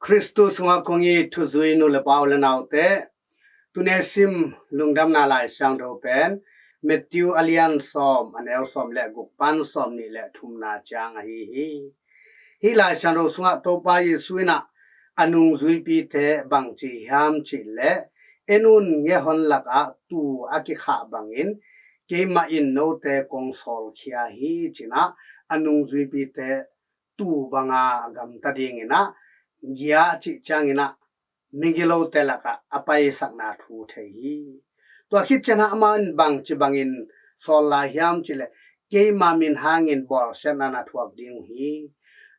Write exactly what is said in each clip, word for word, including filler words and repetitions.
Khristu sungah kong it thuzui nu le pa u le naute, tuni a sim lungdamna Lai Siangtho pen Matthew a lian sawm, a neu sawm le guk pan sawm nih le thumna ciang ahi hi. Hih Lai Siangtho sungah Topa Jesu in ah a nungzuipite bangci hiam cih leh, "En un, ngiahon lakah tuu a kikhah bangin keimah in note kong sawlkhia hi," ci-in ah a nungzuipite tuu banga a gamta dingin ah, gia cih ciangin ah migilote lakah a paisakna thu thei hi. Tua khit ciangin ah amah in bangci bangin sawl lai hiam cih leh, "Keima min hangin bawlsiatna na thuak ding uh hi,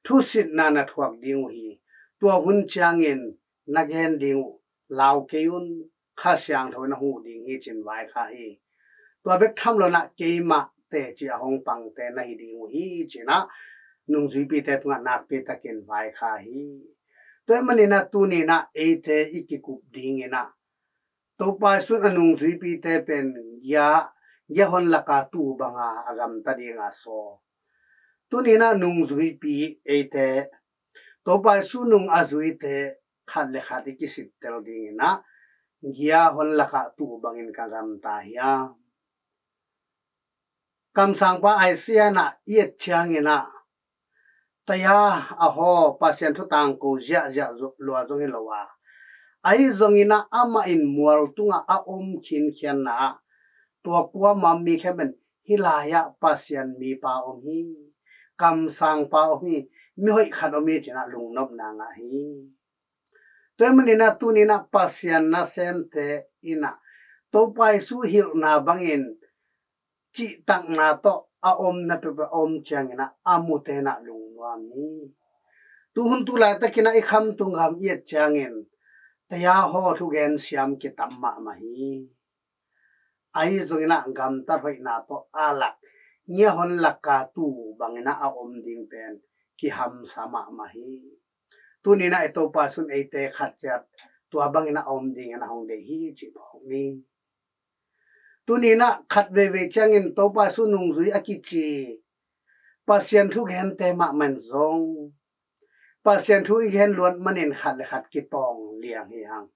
thusitna na thuak ding uh hi. Tua hun ciangin na gen ding uh lau kei un, Kha Siangtho in na huh ding hi," ci-in vaikhak hi. Tua bek tham lo-in ah, "Keimah teci a hong pangte na hi ding uh hi," ci-in ah nungzuipite tungah nakpi takin vaikhak hi. Tua ahih manin ah tuni-in ah eite i kikup dingin ah, Topa Jesu in a nungzuipite pen gia, giahon laka tuu banga a gamta dinga sawl. Tuni-in ah nungzuipi eite, Topa Jesu nung a zuite khat le khat i kisittel dingin ah, giahon lakah tuu bangin ka gamta hiam? Kamsangpa Isaiah in ah i et ciangin ah, taya a haw, Pasian thu tangko ziahziah zo-, lua zong hi lo a, ahi zongin ah amah in mual tungah a om khinkhianna ah, tua kuamah mi khempeuh in, "Hih lai-ah Pasian mipa om hi, kamsangpa om hi, mihoih khat om hi," ci-in ah lungnopna ngah hi. Tua ahih manin ah tuni-in ah Pasian nasemte in ah Topa Jesu hilhna bangin cihtakna tawh a omna peuhpeuh a om ciangin ah a mute in ah lungnuam hi. Tuhun tu laitakin ah i khamtung gam i et ciangin, taya haw thugen siam kitam mahmah hi. Ahi zongin ah gamtat hoihna tawh a lak, ngiahon laka tuu bangin ah a om ding pen kihamsa mahmah hi. Tuni-in ah i Topa Jesu in eite khat ciat tua bangin ah a om dingin a hong deih hi cih phawk ni. Tuni-in ah khat veivei ciangin Topa Jesu nungzui a kici Pasian thugente mahmah in zong, Pasian thu i gen luat manin khat le khat kitawng liang hi hang.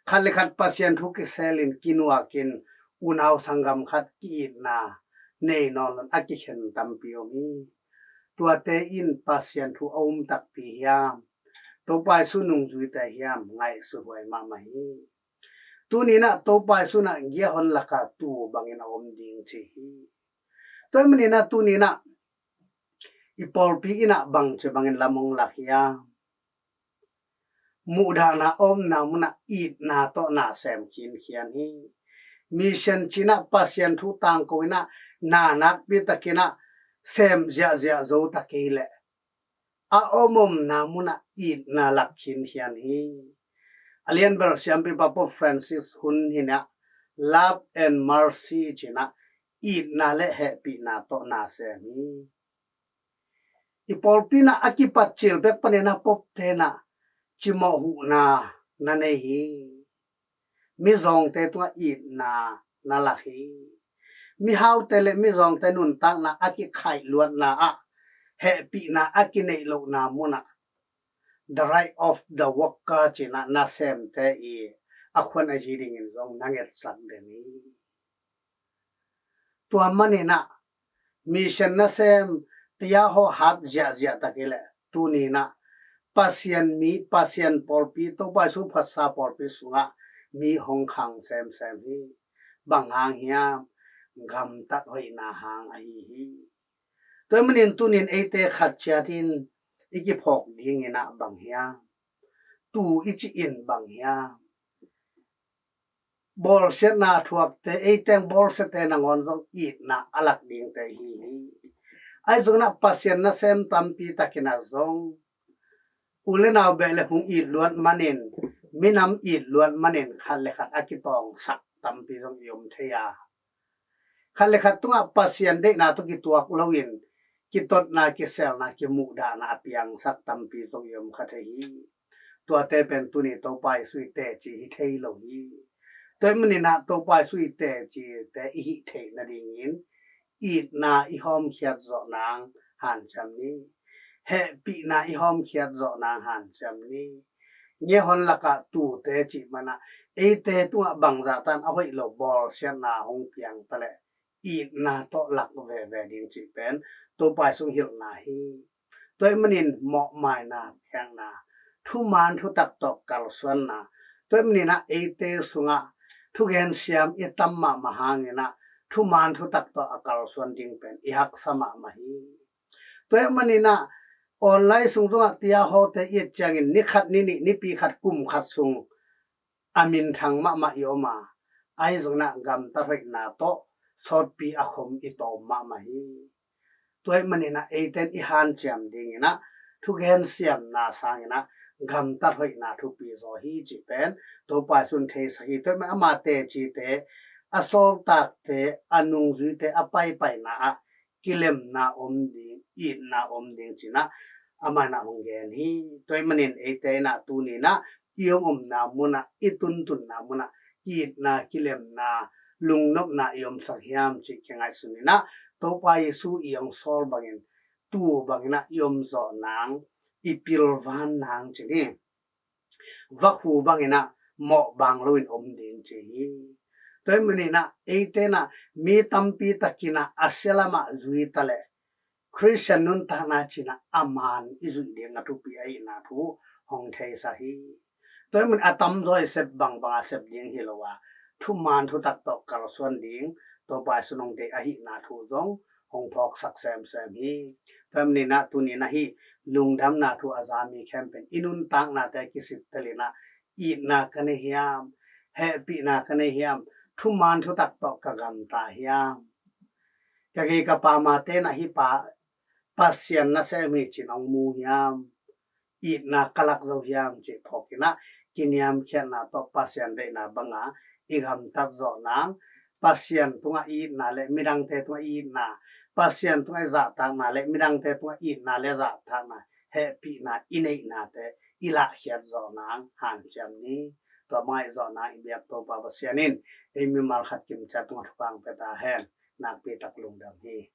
Khat le khat Pasian thu kiselin, kinuakin, unau sanggam khat ki-itna nei nawn loin a kikhen tampi om hi. Tuate in Pasian thu a um takpi hiam, Topa Jesu nungzuite hiam, ngaihsut huai mahmah hi. Tuni-in ah Topa Jesu in ah giahon laka tuu bangin a om ding ci hi. Tua ahih manin ah tuni-in ah i pawlpi in ah bangci bangin lam hong lak hiam? Muhdahna a omna munah itna tawh na sem khinkhian hi. Mission ci-in ah Pasian thu tangko in ah na nakpi takin ah sem ziahziah zo ta kei leh, a om omna munah itna lak khinkhian hi. A lianbel siampipa Pope Francis hun hi-in ah, "Love and mercy," ci-in ah itna le hehpihna tawh na sem hi. I pawlpi in ah a kipat cil pek panin ah Pope-te in ah cimawh huhna na nei hi. Mizawngte tungah itna na lak hi. Mihaute le mizawngte nuntakna a kikhaih luatna ah, hehpihna a kineih lohna munah, the right of the worker ci-in ah nasemte i a khuan a zi dingin zong na ngetsak den hi. Tua manin ah mission nasem, taya haw hat ziahziah ta kei leh, tuni-in ah Pasian mi, Pasian pawlpi, Topa Jesu phatsa pawlpi sungah mi hong khang semsem hi. Bang hang hiam? Gamtat hoihna hang ahi hi. Tua ahih manin tuni-in eite khat ciat in i kiphawk dingin ah bang hiam? Tuu i cih in bang hiam? Bawlsiatna thuakte, ei teng bawlsiate nangawn zong itna a lak dingte i hi hi. Ahi zongin ah Pasian nasem tampi takin ah zong, u le nau beh le phung it luat manin, minam it luat manin khat le khat a kitawngsak tampi zong i om thei a, khat le khat tungah Pasian deihna tawh kituak loin, kitotna, kiselna, kimuhdahna a piangsak tampi zong i om kha thei hi. Tuate pen tuni Topa Jesu i teci hi thei lo hi. Tua ahih manin ah Topa Jesu i tecite i hih theih nadingin itna i hawmkhiat zawh nang hanciam ni. hehpihna i hawmkhiat zawh nang hanciam ni. Ngiahon lakah tuute cih manah eite tungah bangzah tan a hoih lo bawlsiatna hong piang taleh itna tawh lak veve ding cih pen Topa Jesu hilhna hi. Tua ahih manin mawhmaina, biakna, thuman thutak tawh kalsuanna, tua ahih maninah eite sungah thugen siam i tam mahmah hanginah thuman thutak tawh a kalsuan ding pen i haksa mahmah hi. Tua ahih maninah online sung zongah tia hawte i et ciangin ni khat, ni nih, nipi khat, kum khat sung a minthang mahmah i om a, ahi zonginah gamtat hoihna tawh sawtpi a khom i tawm mahmah hi. Tua ahih maninah eiten i hanciam dinginah thugen siamna sanginah gamtat hoihna thupi zaw hi cih pen Topa Jesu in theisak hi. Tua ahih manin ama tecite, a sawltakte, a nungzuite a paipaina ah kilemna om ding, itna om ding cinah amah inah hong gen hi. Tua ahih manin eite inah tuninah i hong omna munah, i tuntunna munah itna, kilemna, lungnopna i omsak hiam cih kingaihsuninah Topa Jesu i hong sawl bangin, tu banginah i omzawh nang, i pilvan nang cih hi. Vakhu banginah mawhbang loin om ding ci hi. Tua ahih maninah eite inah mi tampi takinah a sia lamah zui taleh Khristian nuntakna cinah a man i zuih ding a thupi ahihna thu hong theisak hi. Tua ahih manin a tamzaw i sep bangbang a sep ding hi lo a, thuman thutak tawh kalsuan ding Topa Jesu in hong deih ahihna thu zong hong phawksak semsem hi. Tua ahih maninah tuninah hih lungdamna thu a za mi khempeuh in i nuntaknate kisittelinah itna ka nei hiam, hehpihna ka nei hiam, thuman thutak tawh ka gamta hiam, ka gei ka pamte inah hih pa Pasian nasem hi cin hong mu hiam, itna ka lak zo hiam cih phawkinah kiniamkhiatna tawh Pasian deihna banga i gamtat zawh nang, Pasian tungah i itna le midangte tungah i itna, Pasian tungah i zahtakna le midangte tungah itna le zahtakna, hehpihna i neihnate i lahkhiat zawh nang hanciam ni. Tua banga i zawh nang i biak Topa Pasian in ei mimal khat kimciat tungah thupha hong pia ta hen. Nakpi tak lungdam hi.